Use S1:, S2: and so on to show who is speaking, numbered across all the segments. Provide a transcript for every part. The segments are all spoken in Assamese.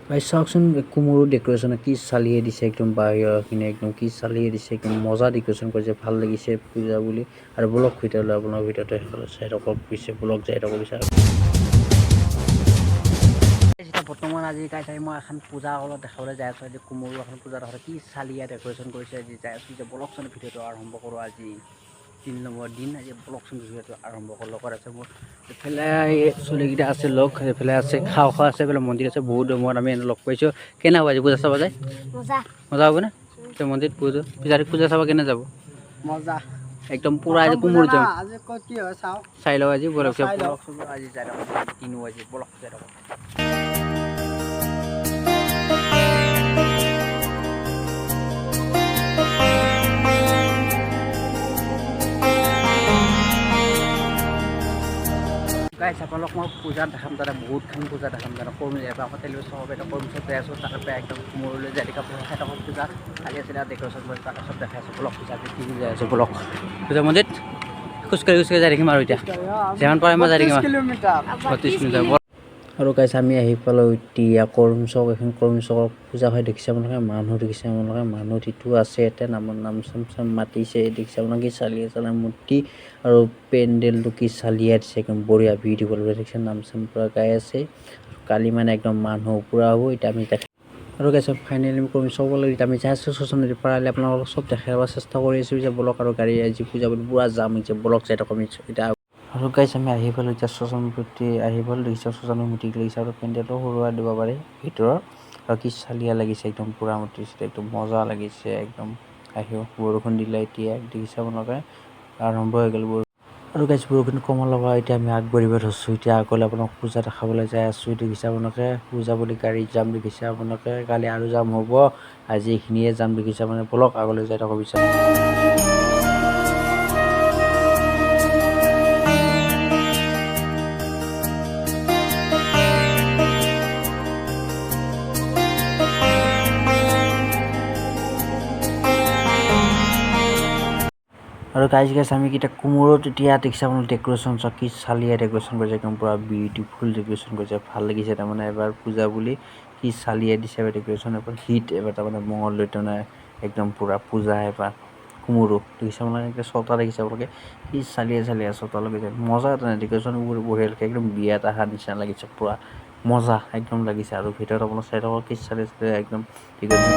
S1: ভাই চাওকচোন, কুমৰু ডেক'ৰেশ্যন কি চালিয়ে দিছে একদম। বাহিৰৰখিনি একদম কি চালিয়ে দিছে, একদম মজা ডেক'ৰেশ্যন কৰিছে, ভাল লাগিছে পূজা বুলি। আৰু বলক ভিতৰলৈ, আপোনাৰ ভিতৰতে চাই থাকক পিছে, বলক যাই থাকক পিছে। এতিয়া বৰ্তমান আজি গাইছ মই এখন পূজা হলত দেখাবলৈ যাই আছোঁ। আজি কুমৰু এখন পূজা দেখাবলৈ কি চালিয়া ডেক'ৰেশ্যন কৰিছে আজি যাই আছোঁ। এতিয়া বলকচোন, ভিডিঅ'টো আৰম্ভ কৰোঁ। আজি 3 নম্বৰ দিন, আজি বলকচোন, ভিডিঅ'টো আৰম্ভ কৰোঁ। লগত আছে মোৰ এইফালে চলিকেইটা আছে লগ, এইফালে আছে খাওঁ খোৱা আছে, এইফালে মন্দিৰ আছে। বহুত সময়ত আমি এনে লগ পাইছোঁ। কেনে হ'ব আজি পূজা চাব যায়?
S2: মজা।
S1: মজা হ'ব নে? এতিয়া মন্দিৰত পূজা পূজা চাব কেনে যাব?
S3: মজা।
S1: একদম পূৰা আজি কুমুৰ যাম।
S3: আজি ক'ত কি হয় চাওঁ।
S1: চাই লওঁ আজি, বলক।
S3: চাই লওঁ।
S1: বলক, আজি যাই থাকোঁ তিনো আজি, বলক যাই থাকোঁ। গাইছ, আপোনালোক মই পূজাত দেখাম তাতে, বহুতখন পূজা দেখাম তাতে। কৰিম এবাৰ আকৌ তেলিব চব এটা কৰিম, চব যাই আছোঁ। তাৰ পৰা একদম কুমৰলৈ যাই থাকা খাই থাকোঁ। পূজা কালি আছিলে, ডেক'ৰেশ্যন কৰি তাতে চব দেখাই আছোঁ। বলক পূজা কি যাই আছোঁ, বলক পূজা মন্দিৰত খোজকাঢ়ি খোজকাঢ়ি যাই থাকিম। আৰু এতিয়া যিমান পাৰে মই যাই থাকিম।
S3: কিলোমিটাৰ।
S1: 32 কিলোমিটাৰ। আৰু গাইছ, আমি আহি পালোঁ এতিয়া কৰম চক। এখন কৰম চকৰ পূজা হয়, দেখিছে আপোনালোকে মানুহ, দেখিছে আপোনালোকে মানুহ যিটো আছে ইয়াতে নাম নাম চাম চাম মাতিছে। দেখিছে আপোনালোকে কি চালিয়ে চালে মূৰ্তি আৰু পেণ্ডেলটো কি চালিয়াই দিছে, একদম বঢ়িয়া বিউটিফুল। দেখিছে, নাম চাম পূৰা গাই আছে। কালি মানে একদম মানুহ পূৰা হ'ব। এতিয়া আমি দেখা আৰু গাইছ, ফাইনেলি আমি কৰিম চব এতিয়া আমি যাই আছোঁ শোচন নদী পাৰালে। আপোনালোকক চব দেখাব চেষ্টা কৰি আছোঁ যে বলক। আৰু গাড়ী আজি পূজা বুলি পূৰা জাম হৈছে, বলক যাই থাকোঁ আমি এতিয়া। আৰু গাইছ, আমি আহি পালোঁ এতিয়া শ্মশান মূৰ্তি আহি পালোঁ। দেখিছে, শ্মশানৰ মূৰ্তি লাগিছে আৰু পেণ্ডেলটো সৰুৱা দিব পাৰে ভিতৰৰ। আৰু কি চালিয়া লাগিছে একদম পূৰা মূৰ্তি, একদম মজা লাগিছে একদম। আহিও বৰষুণ দিলে এতিয়া, দেখিছে আপোনালোকে, আৰম্ভ হৈ গ'ল বৰষুণ। আৰু গাইছ, বৰষুণ কমাৰ লগত এতিয়া আমি আগবাঢ়িব ধৰিছোঁ। এতিয়া আগলৈ আপোনাক পূজা দেখাবলৈ যাই আছোঁ। দেখিছে আপোনালোকে, পূজা বুলি গাড়ীত যাম। দেখিছে আপোনালোকে, কালি আৰু যাম হ'ব, আজি এইখিনিয়ে যাম। দেখিছে মানে, বলক আগলৈ যাই থাকোঁ পিছে। আৰু গাইজ গাইজ আমি কেতিয়া কোমোৰত এতিয়া দেখিছে আপোনালোক, ডেক'ৰেশ্যন চাওক, কি চালিয়া ডেক'ৰেশ্যন কৰিছে, একদম পূৰা বিউটিফুল ডেক'ৰেশ্যন কৰিছে, ভাল লাগিছে। তাৰমানে এবাৰ পূজা বুলি কি চালিয়াই দিছে এবাৰ ডেক'ৰেশ্যন, এবাৰ হিট এবাৰ। তাৰমানে মঙলদৈত তাৰমানে একদম পূৰা পূজা এবাৰ কুমুৰো। দেখিছে আপোনালোকে, ছটা দেখিছে আপোনালোকে, কি চালিয়া চালিয়া ছটা লগাইছে, মজা এটা ডেক'ৰেশ্যন, বঢ়িয়া লাগে। একদম বিয়াত অহা নিচিনা লাগিছে, পূৰা মজা একদম লাগিছে। আৰু ভিতৰত আপোনালোক চাই থাকক, কি চালিয়া চালিয়া একদম ডেক'ৰেশ্যন।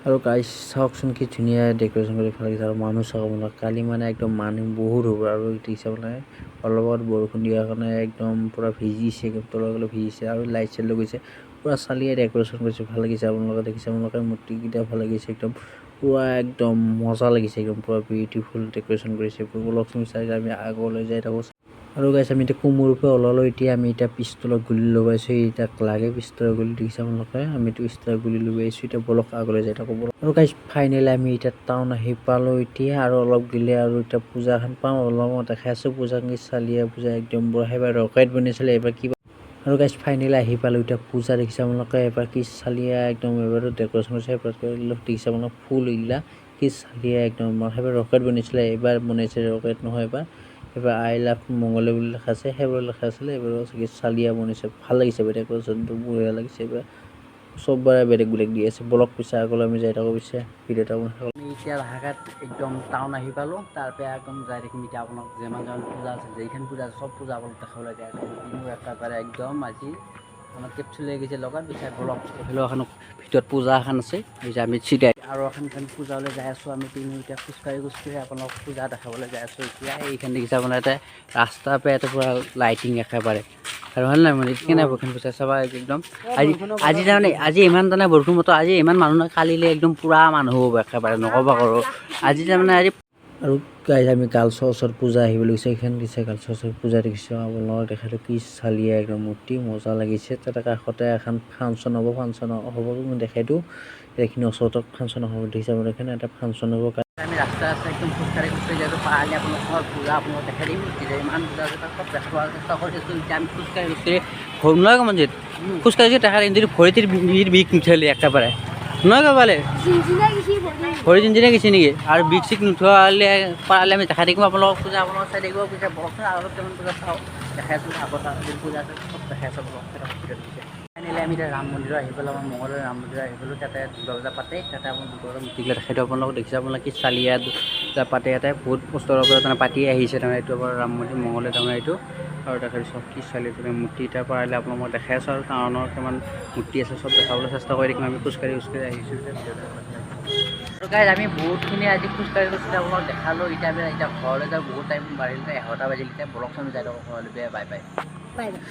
S1: আৰু গাইজ, চাওকচোন, কি ধুনীয়া ডেক'ৰেশ্যন কৰি ভাল লাগিছে। আৰু মানুহ চাওক আপোনালোক, কালি মানে একদম মানুহ বহুত হ'ব। আৰু দেখিছে আপোনালোকে, অলপ আগত বৰষুণ দিয়াৰ কাৰণে একদম পূৰা ভিজিছে, একদম তলৰ ফালে ভিজিছে। আৰু লাইট চাইট লগাইছে, পূৰা চালিয়াই ডেক'ৰেশ্যন কৰিছে, ভাল লাগিছে আপোনালোকে। দেখিছে আপোনালোকে, মূৰ্তিকেইটা ভাল লাগিছে, একদম পূৰা একদম মজা লাগিছে, একদম পূৰা বিউটিফুল ডেক'ৰেশ্যন কৰিছে। বলকচোন চাই আমি আগলৈ যাই থাকোঁ। আৰু গাইছ, আমি এতিয়া কোমোৰৰ পৰা ওলালোঁ। এতিয়া আমি এতিয়া পিষ্টলৰ গুলি লগাইছোঁ, এতিয়া লাগে পিষ্টলৰ গুলি। দেখিছে আপোনালোকে, আমি পিষ্টলৰ গুলি লগাইছোঁ। এতিয়া বলক আগলৈ যাই থাকোঁ, বলক। আৰু গাইছ, ফাইনেলি আমি এতিয়া টাউন আহি পালোঁ। এতিয়া আৰু অলপ গ'লে আৰু এতিয়া পূজাখন পাম। অলপ মই দেখাই আছোঁ পূজা, কি চালিয়া পূজা একদম পুৰা। সেইবাৰ ৰকেট বনাইছিলে, এইবাৰ কিবা। আৰু গাইছ, ফাইনেলি আহি পালোঁ এতিয়া পূজা। দেখিছে আপোনালোকে, এবাৰ কি চালিয়া একদম, এবাৰতো ডেক'ৰেশ্যন কৰিছে। এবাৰ দেখিছে আপোনালোক, ফুল এইগিলা কি চালিয়া একদম। সেইবাৰ ৰকেট বনাইছিলে, এইবাৰ বনাইছে ৰকেট নহয়, এইবাৰ এইবাৰ "আই লাভ মংগলদৈ" বুলি লিখা আছে, সেইবোৰ লিখা আছিলে। এইবাৰ চাগে চালিয়া বনাইছে, ভাল লাগিছে। ডেক'ৰেশ্যনটো বঢ়িয়া লাগিছে। এইবাৰ চববাৰে বেলেগ বেলেগ দি আছে। বলক পিছে আগলৈ আমি যাই থাকোঁ পিছে, ভিডিঅ'টো আমি এতিয়া লাহাঘাট একদম টাউন আহি পালোঁ। তাৰ পৰা একদম যাই থাকিম। এতিয়া আপোনাক যিমান যিমান পূজা আছে, যেইখন পূজা আছে, চব পূজা আপোনাক দেখাবলৈ যায় আছোঁ। একেবাৰে একদম আজি আমাৰ কেপচুল লৈ গৈছে লগত পিছে। বলক, এইফালেও এখন ভিতৰত পূজা এখন আছে। এই আমি চিধাই আৰু এখন এখন পূজালৈ যাই আছোঁ। আমি তিনি এতিয়া খোজকাঢ়ি খোজকাঢ়ি আপোনালোক পূজা দেখাবলৈ যাই আছোঁ। এতিয়া এইখন দেখিছে আপোনাৰ, ইয়াতে ৰাস্তাৰ পৰা ইয়াতে পূৰা লাইটিং একেবাৰে। আৰু হয় নাই, মানে কেনে বৰষুণ পূজা চাবা একদম আজি আজি তাৰমানে আজি ইমান তাৰমানে বৰষুণ বতৰ, আজি ইমান মানুহ নহয়, কালিলৈ একদম পূৰা মানুহ হ'ব একেবাৰে, নক'বা কৰোঁ আজি তাৰমানে আজি। আৰু গাইজ, আমি গাৰ্লছৰ ওচৰত পূজা আহিব লাগিছে। এইখন দিছে গাৰ্লছৰ ওচৰত পূজা, দেখিছোঁ আপোনালোকক দেখাটো, কি চালিয়া একদম মূৰ্তি, মজা লাগিছে। তাতে কাষতে এখন ফাংচন হ'ব, ফাংচন হ'ব, মই দেখাই দিওঁ। এইখিনি ওচৰতে ফাংচন হ'ব, দেখিছে আপোনালোকে, এটা ফাংচন হ'ব। আমি ৰাস্তা ৰাস্তা একদম খোজকাঢ়ি খোজকাঢ়ি যাই আছোঁ। পাহাৰীয়া আপোনালোকৰ পূজা আপোনালোকক দেখাই দিম। এতিয়া ইমান পূজা আছে, তাত চব দেখাব চেষ্টা কৰি আছোঁ। এতিয়া আমি খোজকাঢ়ি খোজকাঢ়ি ঘৰ নহয় মন্দিৰত খোজকাঢ়ি দেখাই দিম। যদি ভৰিত বিষ নুঠেলি একেবাৰে নহয় কপালে ভৰি জিনজিনাই গৈছে নেকি? আৰু বিষ চিক নুঠোৱা হ'লে পাৰিলে আমি দেখাই থাকিম আপোনালোকক পূজা, আপোনালোকক চাই থাকিব পিছে। বলকচোন আৰু অলপ কেইটামান পূজা চাওঁ, দেখাই আছোঁ। আগত পূজা আছে, চব দেখাই আছোঁ। বলক। ফাইনেলি আমি এতিয়া ৰাম মন্দিৰত আহি পেলাই, আমাৰ মঙলদৈ ৰাম মন্দিৰত আহি পালোঁ। তাতে দুৰ্গা পূজা পাতে। তাতে আপোনাৰ দুৰ্গা পূজা মূৰ্তিগিলা দেখাই দিওঁ আপোনালোকক। দেখিছে আপোনালোকে কি চালিয়া পূজা পাতে ইয়াতে। বহুত বছৰৰ পৰা তাৰমানে পাতি আহিছে। তাৰমানে এইটো আমাৰ ৰাম মন্দিৰ মঙলদৈ, তাৰমানে এইটো আৰু দেখাই দিছোঁ কি চালি মূৰ্তি। তাৰ পৰা আহিলে আপোনাক মই দেখাই আছোঁ। আৰু টাউনৰ কিমান মূৰ্তি আছে, চব দেখাবলৈ চেষ্টা কৰি থাকিম। আমি খোজকাঢ়ি খোজকাঢ়ি আহিছোঁ। আৰু গাইজ, আমি বহুতখিনি আজি খোজকাঢ়ি খোজকাঢ়ি আপোনাক দেখালোঁ। এতিয়া আমি এতিয়া ঘৰলৈ যাওঁ। বহুত টাইম বাঢ়িল, 11টা বাজিল এতিয়া। বলকচোন, আমি যাই থাকোঁ ঘৰলৈ। Bye bye.
S2: Bye bye.